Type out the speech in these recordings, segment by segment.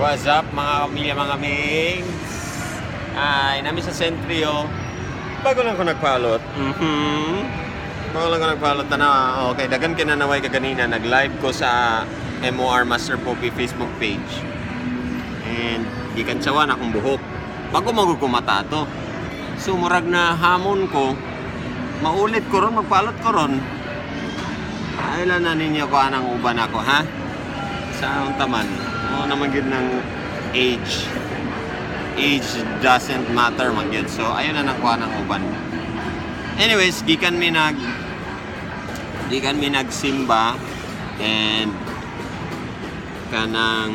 What's up, mga kapamilya, mga mings? Ay, naa mi sa Centrio. Bago lang ko nagpalot. Bago lang ko nagpalot na. Okay, daghan kay nanaway kaganina. Nag-live ko sa MOR Master Poppy Facebook page. And gikantsawan akong buhok. Bago magkukumata to. So, murag na hamon ko. Maulit ko ron, magpalot ko ron. Ay lang na ninyo ko anang uban ako, ha? Sa taman. Oo naman gyud ng age. Age doesn't matter man gyud. So ayun na nakuha ng uban. Anyways, gikan mi nagsimba and kanang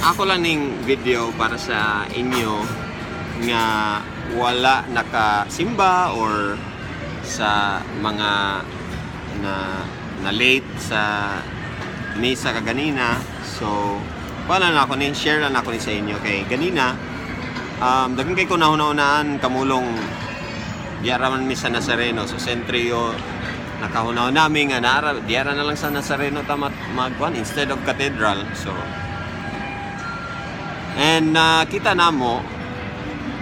ako lang ning video para sa inyo nga wala nakasimba or sa mga na na late sa misa kaganina. So, wala na ako ni share lang ako ni sa inyo kay ganina daghan kay ko nahuna-hunaan kamulong diara man mi sa Nazareno. So Centrio, nakahuna nami nga naara diara na lang sa Nazareno ta magkuan instead of cathedral. So and nakita namo,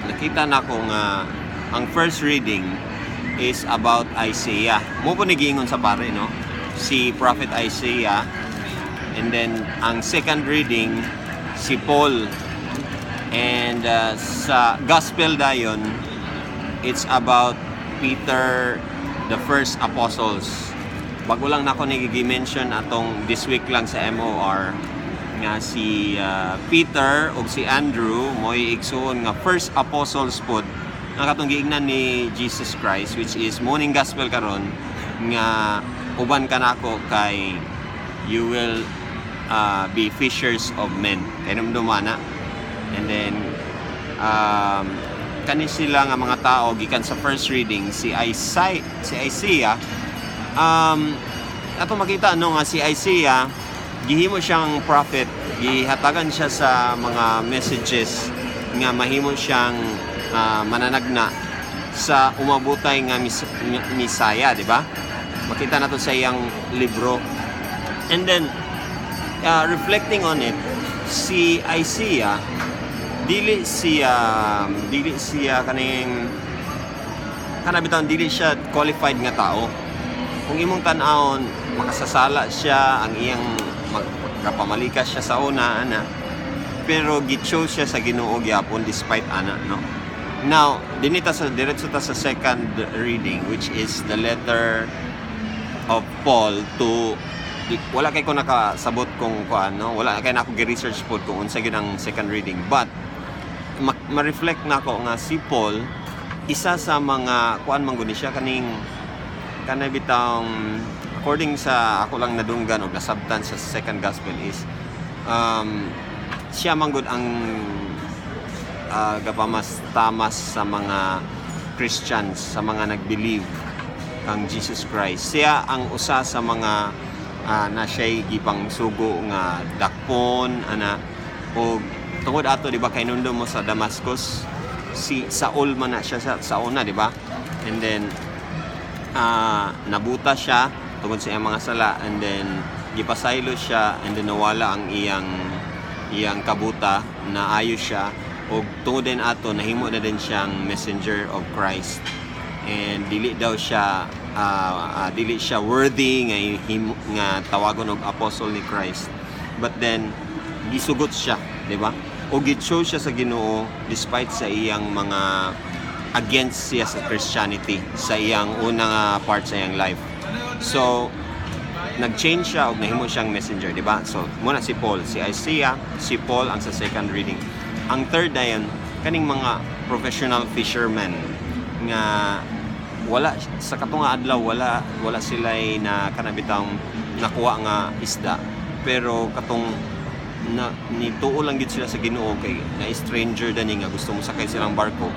nakita na ko nga ang first reading is about Isaiah. Mao po ni giingon sa pare, no? Si Prophet Isaiah. And then ang second reading si Paul. And sa gospel dayon, it's about Peter, the first apostles. Bago lang nako ni mention atong this week lang sa MOR nga si Peter ug si Andrew mo'y igsuon nga first apostles pod nga katong giingnan ni Jesus Christ, which is morning gospel karon nga uban ka nako kay you will be fishers of men. Kay na. And then kani sila nga mga tao gikan sa first reading, si Isaiah, ato makita no nga si Isaiah gihimo siyang prophet, gihatagan siya sa mga messages nga mahimo siyang mananagna sa umabutay nga Misaya, di ba? Makita nato sa iyang libro. And then reflecting on it, si Isaiah dili siya kaning kana bitaw, dili siya qualified nga tao. Kung imong tan-awon, makasasala siya, ang iyang magkapamalikas siya sa una ana, pero gi-chose siya sa Ginoo gyapon despite ana, no? Now, dinhi ta sa diretso ta sa second reading, which is the letter of Paul to di, wala kay ko nakasabot kung kuan, no? Wala kay na ako gi-research pod kung unsa gyud ang second reading, but ma-reflect nako nga si Paul isa sa mga kuan man gud ni siya, kaning kanay bitawng according sa ako lang nadunggan og nasabtan sa second gospel is siya man gud ang gapamas tamas sa mga Christians, sa mga nag-believe kang Jesus Christ. Siya ang usa sa mga na siya'y gipang sugo nga dakpon ana, og tungod ato, di ba, kay mo sa Damascus, si Saul man na siya sa una, di ba? And then nabuta siya tungod sa iyang mga sala and then gipasaylo siya and then nawala ang iyang iyang kabuta, naayo siya, ug tungod din ato nahimo na din siyang messenger of Christ. And dili daw siya dili siya worthy nga nga tawagon og apostle ni Christ, but then gisugot siya, di ba, o gi-chose siya sa Ginoo despite sa iyang mga against siya sa Christianity sa iyang unang part sa iyang life. So nag-change siya og nahimo siyang messenger, di ba? So muna si Paul, si Isaiah, si Paul ang sa second reading. Ang third dayon kaning mga professional fishermen nga wala sa katong adlaw, wala wala sila na kanabitang nakuha nga isda, pero katong na nituo lang gid sila sa Ginoo kay na stranger dani nga gusto mo sakay silang barko.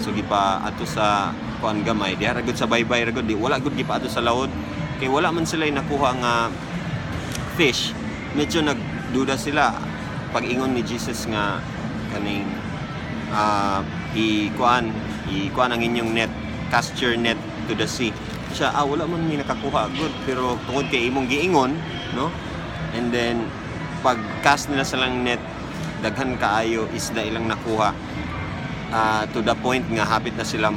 So gipa ato sa kuan gamay diha ra gud sa baybay ra gud, di wala gud gipa ato sa lawod kay wala man sila nakuha nga fish. Medyo nagduda sila pag-ingon ni Jesus nga kaning i-kuan ang inyong net, cast your net to the sea. Siya, wala man mi nakakuha good, pero tungod kay imong giingon, no? And then pag cast nila sa lang net, Daghan kaayo isda ilang nakuha to the point nga hapit na sila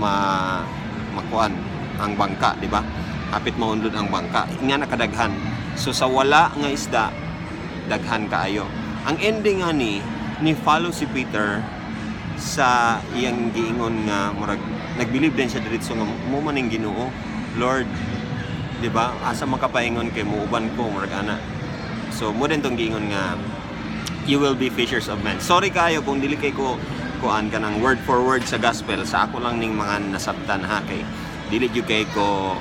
makuan ang bangka, di ba? Hapit maundod ang bangka. Nga nakadaghan. So sa wala nga isda, daghan kaayo. Ang ending nga ni follow si Peter sa iyang giingon nga murag nag-believe din siya diretso nga mo man ning Ginoo. Lord, di ba? Asa man ka paingon kay muuban ko, murag ana. So mo din tong giingon nga you will be fishers of men. Sorry kayo kung dili kay ko kuan kanang word for word sa gospel. Sa ako lang ning mga nasabtan ha, kay dili gyud kay ko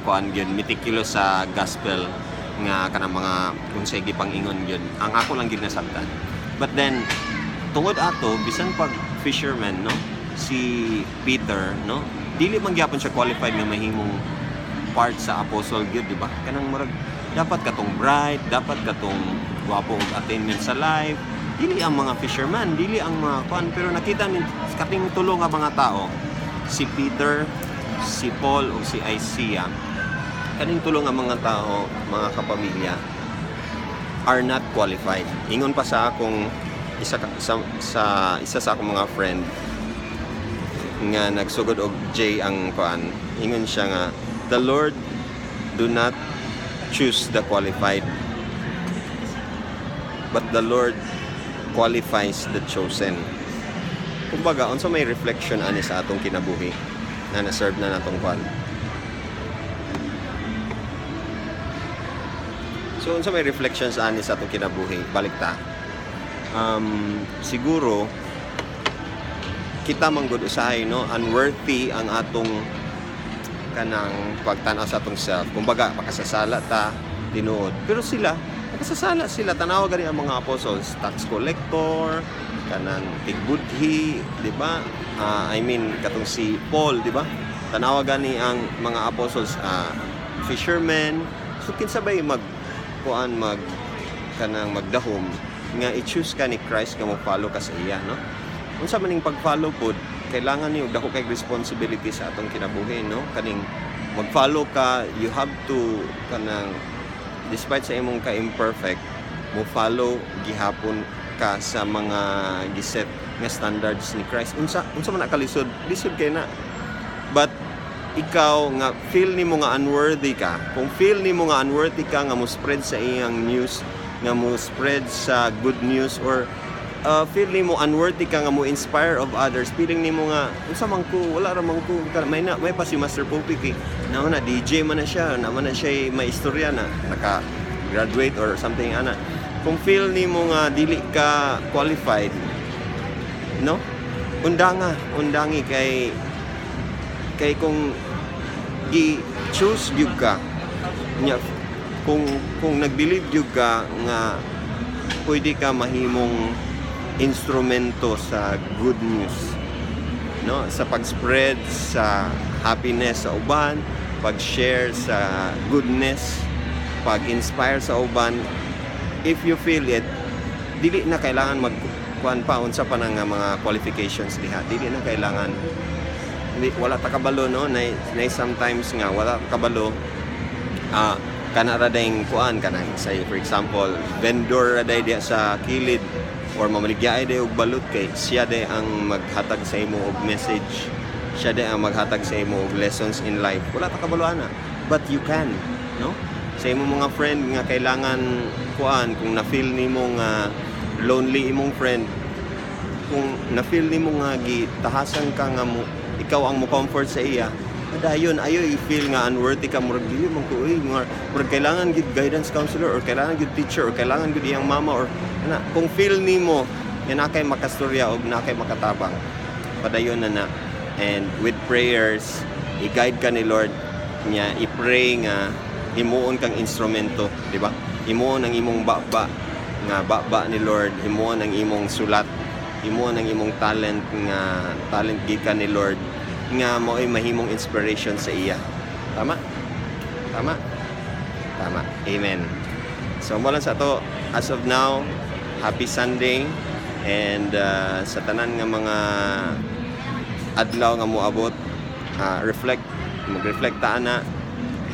kuan gyud meticulous sa gospel nga kanang mga unsay gipang-ingon gyud. Ang ako lang gyud nasabtan. But then tungod ato, bisan pag fisherman, no, si Peter, no, dili man gyapon siya qualified nga mahimong part sa apostle gyud, di ba? Kanang murag dapat katong bright, dapat katong gwapo og attainment sa life. Dili ang mga fisherman, dili ang mga kuan, pero nakita ni kating tulo nga mga tao, si Peter, si Paul ug si Isaiah. Kaning tulo nga mga tao, mga kapamilya, are not qualified. Ingon pa sa akong isa sa isa sa akong mga friend nga nagsugod og J ang kuan. Ingon siya nga the Lord do not choose the qualified, but the Lord qualifies the chosen. Kumbaga, unsa may reflection ani sa atong kinabuhi na na-serve na natong kuan? So unsa may reflections ani sa atong kinabuhi? Balik ta. Siguro kita man gud usahay, no, unworthy ang atong kanang pagtan-aw sa atong self. Kumbaga, makasasala ta tinuod. Pero sila, makasasala sila. Tanawa gani ang mga apostles, tax collector, kanang tigbudhi, di ba? I mean, katong si Paul, di ba? Tanawa gani ang mga apostles, fishermen. So kinsa bay mag kuan, mag kanang magdahom nga i-choose ka ni Christ nga mo follow ka sa iya, no? Unsa man ning pag-follow pod, kailangan niyo dako kay responsibility sa atong kinabuhi, no? Kaning mag-follow ka, you have to kanang despite sa imong ka-imperfect, mo follow gihapon ka sa mga giset nga standards ni Christ. Unsa man na kalisod? Lisod kay na. But ikaw nga feel nimo nga unworthy ka, kung feel nimo nga unworthy ka nga mo spread sa iyang news, nga mo spread sa good news, or feel nimo unworthy ka nga mo inspire of others, feeling nimo nga unsa man ko, wala ra man ko, may na, may pa si Master Popi kay na na DJ man na siya, na man na siya may istorya na naka graduate or something ana. Kung feel nimo nga dili ka qualified, no, undanga, undangi kay kung gi choose gyud ka nya, kung nag-believe gyud ka nga pwede ka mahimong instrumento sa good news, no, sa pag-spread sa happiness sa uban, pag-share sa goodness, pag-inspire sa uban, if you feel it, dili na kailangan mag kuan pa, unsa pa na nga mga qualifications diha, dili na kailangan. Hindi, wala ta kabalo, no, na sometimes nga wala ta kabalo, kana ra dayng kuan, kanang say for example vendor ra day diha sa kilid or mamaligya day og balut, kay siya day ang maghatag sa imo og message, siya day ang maghatag sa imo og lessons in life. Wala ta kabalo ana, but you can, no? Sa imong mga friend nga kailangan kuan, kung na-feel nimo nga lonely imong friend, kung na-feel nimo nga gitahasan ka nga mo, ikaw ang mo comfort sa iya, dayon ayo i-feel nga unworthy ka, murag dili man ko oy, murag kailangan gid guidance counselor or kailangan gid teacher or kailangan gid iyang mama or ana. Kung feel nimo nga naa kay makastorya og naa kay makatabang, padayon na na, and with prayers i-guide ka ni Lord nya, i-pray nga himuon kang instrumento, di ba? Himuon ang imong baba nga baba ni Lord, himuon ang imong sulat, himuon ang imong talent nga talent gikan ni Lord nga mao'y mahimong inspiration sa iya. Tama? Tama? Tama. Amen. So mo lang sa ato as of now, happy Sunday and sa tanan nga mga adlaw nga moabot, reflect, mag-reflect ta ana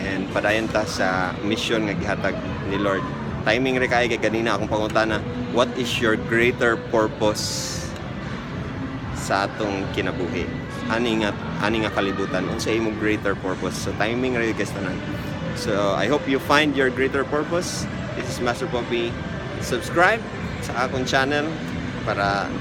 and padayon ta sa mission nga gihatag ni Lord. Timing ra kay ganina akong pangutana, what is your greater purpose sa atong kinabuhi? Ani nga kalibutan, unsa imong greater purpose? So timing ra guys tanan. So I hope you find your greater purpose. This is Master Poppy. Subscribe sa akong channel para